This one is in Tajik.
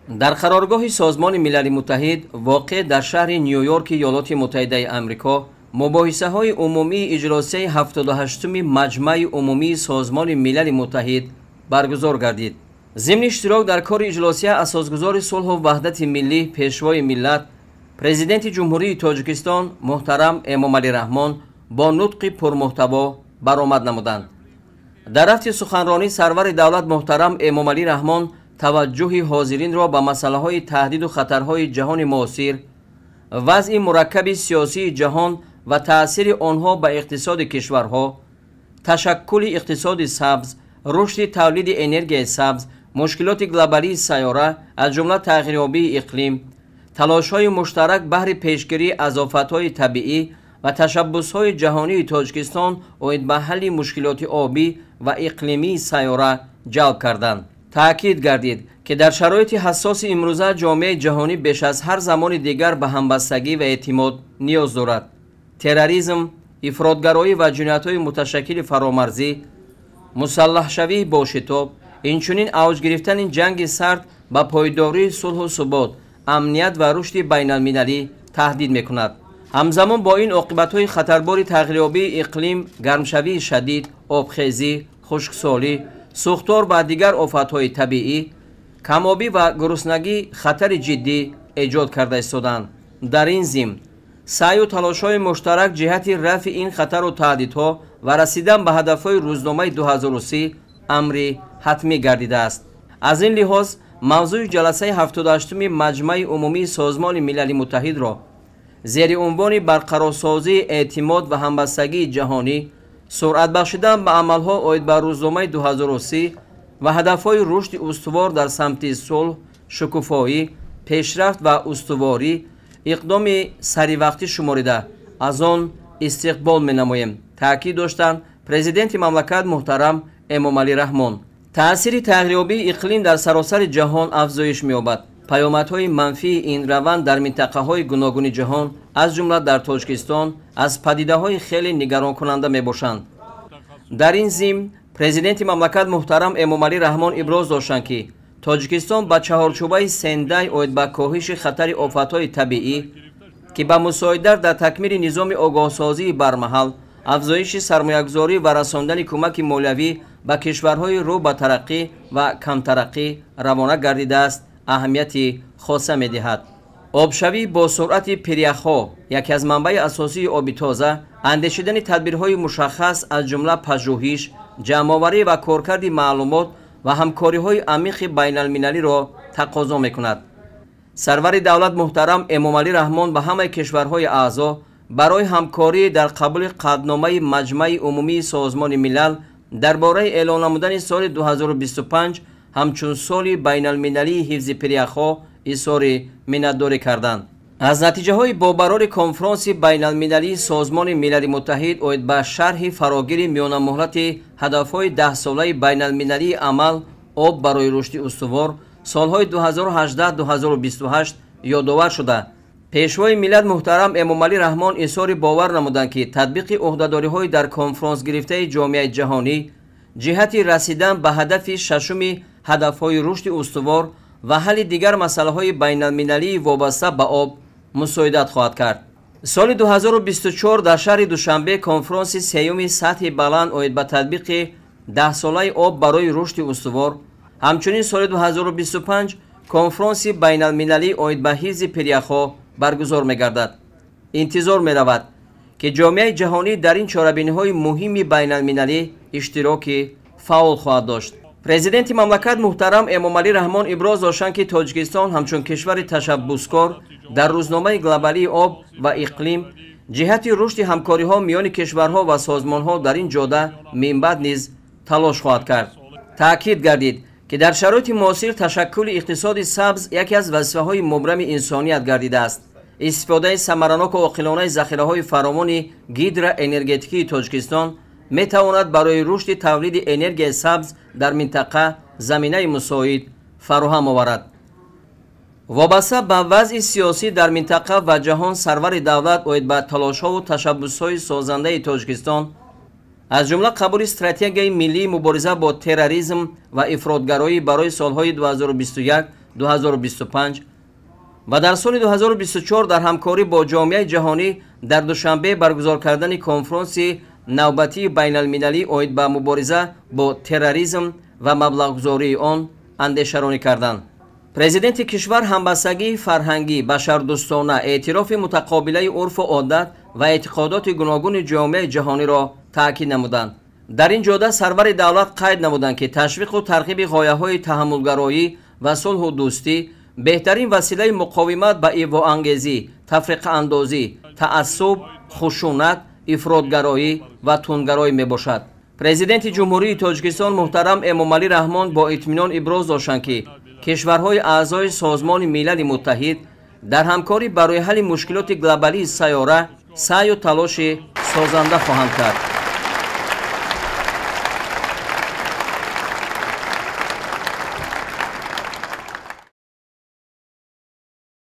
Дар қароргоҳи Созмони Милали Муттаҳид, воқеъ дар шаҳри Ню-Йорки Иёлоти Муттаҳидаи Амрико, мубоҳисаҳои умумии иҷлосияи 78-уми Маҷмаи умумии Созмони Милали Муттаҳид баргузор гардид. Зимни иштирок дар кори иҷлосия асосгузори сулҳу ваҳдати миллӣ, пешвои миллат, Президенти Ҷумҳурии Тоҷикистон муҳтарам Эмомалӣ Раҳмон бо нутқи пурмуҳтаво баромад намуданд. Дар рафти суханронӣ сарвари давлат муҳтарам Эмомалӣ Раҳмон таваҷҷӯҳи ҳозиринро ба масъалаҳои таҳдиду хатарҳои ҷаҳони муосир, вазъи мураккаби сиёсии ҷаҳон ва таъсири онҳо ба иқтисоди кишварҳо, ташаккули иқтисоди сабз, рушди тавлиди энергияи сабз, мушкилоти глобалии сайёра, аз ҷумла тағйирёбии иқлим, талошҳои муштарак баҳри пешгирӣ аз офатҳои табиӣ ва ташаббусҳои ҷаҳонии Тоҷикистон оид ба ҳалли мушкилоти обӣ ва иқлимии сайёра ҷалб карданд. Таъкид гардид, ки дар шароити ҳассоси имрӯза ҷомеаи ҷаҳонӣ беш аз ҳар замони дигар ба ҳамбастагӣ ва эътимод ниёз дорад. Терроризм, ифротгароӣ ва ҷиноятҳои муташаккили фаромарзӣ, мусаллаҳшавии бошитоб, инчунин авҷ гирифтани ҷанги сард ба пойдории сулҳу субот, амният ва рушди байналмилалӣ таҳдид мекунад. Ҳамзамон бо ин оқибатҳои хатарбори тағйирёбии иқлим, гармшавии шадид, обхезӣ, хушксолӣ, сӯхтор ва дигар офатҳои табиӣ, камобӣ ва гуруснагӣ хатари ҷиддӣ эҷод карда истоданд. Дар ин зимн саъю талошҳои муштарак ҷиҳати рафъи ин хатару таҳдидҳо ва расидан ба ҳадафҳои рӯзномаи 2030 амри ҳатмӣ гардидааст. Аз ин лиҳоз мавзӯи ҷаласаи 78-уми Маҷмаи умумии Созмони Милали Муттаҳидро зери унвони барқарорсозии эътимод ва ҳамбастагии ҷаҳонӣ, суръат бахшидан ба амалҳо оид ба рӯзномаи 2030 ва ҳадафҳои рушди устувор дар самти сулҳ, шукуфоӣ, пешрафт ва устуворӣ иқдоми саривақтӣ шуморида аз он истиқбол менамоем, таъкид доштанд Президенти мамлакат муҳтарам Эмомалӣ Раҳмон. Таъсири тағйирёбии иқлим дар саросари ҷаҳон афзоиш меёбад. Паёмадҳои манфии ин раванд дар минтақаҳои гуногуни ҷаҳон, аз ҷумла дар Тоҷикистон, аз падидаҳои хеле нигаронкунанда мебошанд. Дар ин зимн Президенти мамлакат муҳтарам Эмомалӣ Раҳмон иброз доштанд, ки Тоҷикистон ба чаҳорчӯбаи Сендай оид ба коҳиши хатари офатҳои табиӣ, ки ба мусоидат дар такмили низоми огоҳсозии бармаҳал, афзоиши сармоягузорӣ ва расондани кӯмаки молиявӣ ба кишварҳои рӯ ба тараққӣ ва камтараққӣ равона гардидааст, аҳамияти хоса медиҳад. Обшавӣ бо суръати пиряхҳо, яке аз манбаи асосии оби тоза, андешидани тадбирҳои мушаххас аз ҷумла пажӯҳиш, ҷамъоварӣ ва коркарди маълумот ва ҳамкориҳои амиқи байналмилалиро тақозо мекунад. Сарвари давлат муҳтарам Эмомалӣ Раҳмон ба ҳамаи кишварҳои аъзо барои ҳамкорӣ дар қабули қатъномаи Маҷмаи умумии Созмони Милал дар бораи эълон намудани соли 2025 ҳамчун соли байналмилалии ҳифзи пиряхҳо изҳори миннатдорӣ карданд. Аз натиҷаҳои бобарори конфронси байналмилалии Созмони Милали Муттаҳид оид ба шарҳи фарогири миёнамуҳлати ҳадафҳои даҳсолаи байналмилалии амал об барои рушди устувор солҳои 2018-2028 ёдовар шуда, Пешвои миллат муҳтарам Эмомалӣ Раҳмон изҳори бовар намуданд, ки татбиқи ӯҳдадориҳои дар конфронс гирифтаи ҷомеаи ҷаҳонӣ ҷиҳати расидан ба ҳадафи шашуми ҳадафҳои рушди устувор ва ҳалли дигар масъалаҳои байналмилалии вобаста ба об мусоидат хоҳад кард. Соли 2024 дар шаҳри Душанбе конфронси сеюми сатҳи баланд оид ба татбиқи даҳсолаи об барои рушди устувор, ҳамчунин соли 2025 конфронси байналмилалӣ оид ба ҳифзи пиряхҳо баргузор мегардад. Интизор меравад, ки ҷомеаи ҷаҳонӣ дар ин чорабиниҳои муҳими байналмилалӣ иштироки фаъол хоҳад дошт. Президенти мамлакат муҳтарам Эмомалӣ Раҳмон иброз доштанд, ки Тоҷикистон ҳамчун кишвари ташаббускор дар рӯзномаи глобалии об ва иқлим ҷиҳати рушди ҳамкориҳо миёни кишварҳо ва созмонҳо дар ин ҷода минбаъд низ талош хоҳад кард. Таъкид гардид, ки дар шароити муосир ташаккули иқтисоди сабз яке аз вазифаҳои мубрами инсоният гардидааст. Истифодаи самараноку оқилонаи захираҳои фаровони гидроэнергетикии Тоҷикистон метавонад барои рушди тавлиди энергияи сабз дар минтақа заминаи мусоид фароҳам оварад. Вобаста ба вазъи сиёсӣ дар минтақа ва ҷаҳон сарвари давлат оид ба талошҳову ташаббусҳои созандаи Тоҷикистон, аз ҷумла қабули стратегияи миллии мубориза бо терроризм ва ифротгароӣ барои солҳои 2021 2025 ва дар соли 2024 дар ҳамкорӣ бо ҷомеаи ҷаҳонӣ дар Душанбе баргузор кардани конфронси навбатии байналмилалӣ оид ба мубориза бо терроризм ва маблағгузории он андешаронӣ карданд. Президенти кишвар ҳамбастагии фарҳангӣ, башардӯстона, эътирофи мутақобилаи урфу одат ва эътиқодоти гуногуни ҷомеаи ҷаҳониро таъкид намуданд. Дар ин ҷода сарвари давлат қайд намуданд, ки ташвиқу тарғиби ғояҳои таҳаммулгароӣ ва сулҳу дӯстӣ беҳтарин василаи муқовимат ба ивоангезӣ, тафриқаандозӣ, таассуб, хушунат, ифротгароӣ ва тундгароӣ мебошад. Президенти Ҷумҳурии Тоҷикистон муҳтарам Эмомалӣ Раҳмон бо итминон иброз доштанд, ки кишварҳои аъзои Созмони Милали Муттаҳид дар ҳамкорӣ барои ҳалли мушкилоти глобалии сайёра саъю талоши созанда хоҳанд кард.